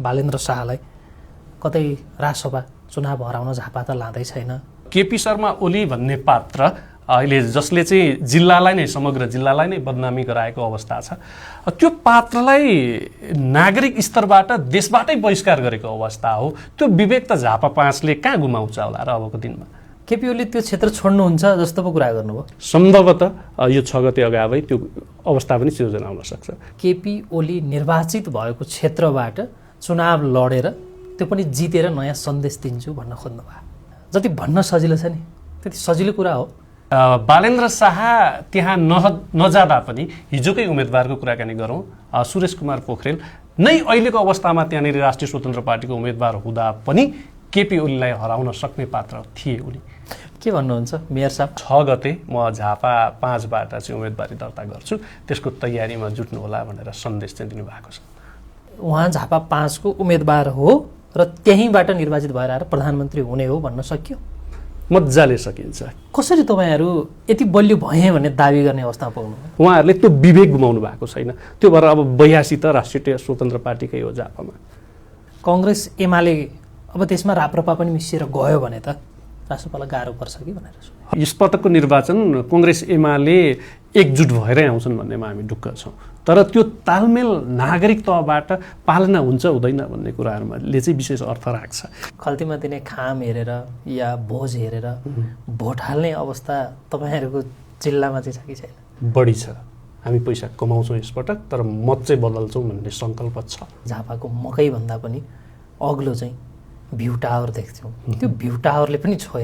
बालेन्द्र शाहलाई कतै राजसभा चुनाव हराउन झापा त लाँदै छैन। केपी शर्मा ओली भन्ने पात्र अहिले जसले चाहिँ जिल्लालाई नै समग्र जिल्लालाई नै बदनामी गराएको अवस्था छ, त्यो पात्रलाई नागरिक स्तरबाट देशबाटै बहिष्कार गरेको अवस्था हो। त्यो विवेक त झापा 5ले कहाँ गुमाउँछ होला र अबको दिनमा? केपी ओली त्यो क्षेत्र छोड्नुहुन्छ जस्तो पो कुरा गर्नुभयो। सम्भवतः यो 6 गते अगावै त्यो अवस्था पनि सिर्जना हुन सक्छ। केपी ओली निर्वाचित भएको क्षेत्रबाट चुनाव लडेर त्यो पनि जितेर नयाँ सन्देश दिन्छु भन्न खोज्नुभयो। जति भन्न सजिलो छ नि त्यति सजिलो कुरा हो। बालेन्द्र शाह त्यहाँ नजाँदा पनि हिजोकै उम्मेदवारको कुराकानी गरौँ, सुरेश कुमार पोखरेल नै अहिलेको अवस्थामा त्यहाँनिर राष्ट्रिय स्वतन्त्र पार्टीको उम्मेदवार हुँदा पनि केपी ओलीलाई हराउन सक्ने पात्र थिए उनी। के भन्नुहुन्छ मेयर साहब? 6 गते म झापा 5बाट चाहिँ उम्मेदवारी दर्ता गर्छु, त्यसको तयारीमा जुट्नु होला भनेर सन्देश चाहिँ दिनुभएको छ। उहाँ झापा 5को उम्मेदवार हो र त्यहीँबाट निर्वाचित भएर आएर प्रधानमन्त्री हुने हो भन्न सकियो? मजाले सकिन्छ। कसरी तपाईँहरू यति बलियो भए भन्ने दाबी गर्ने अवस्थामा पुग्नु? उहाँहरूले त्यो विवेक गुमाउनु भएको छैन। त्यो भएर अब 82 त राष्ट्रिय स्वतन्त्र पार्टीकै हो झापामा। कङ्ग्रेस एमाले अब त्यसमा राप्रपा पनि मिसिएर गयो भने त राष्ट्रपालाई गाह्रो पर्छ कि भनेर। यसपटकको निर्वाचन कङ्ग्रेस एमाले एकजुट भएरै आउँछन् भन्नेमा हामी ढुक्क छौँ, तर त्यो तालमेल नागरिक तहबाट पालना हुन्छ हुँदैन भन्ने कुराहरूले चाहिँ विशेष अर्थ राख्छ। खल्तीमा दिने खाम हेरेर या भोज हेरेर भोट हाल्ने अवस्था तपाईँहरूको जिल्लामा चाहिँ छ कि छैन? बढी छ। हामी पैसा कमाउँछौँ यसपटक, तर मत चाहिँ बदल्छौँ भन्ने सङ्कल्प छ। झापाको मकैभन्दा पनि अग्लो चाहिँ भ्यू टावर देख्छौँ, त्यो भ्यू टावरले पनि छोएन।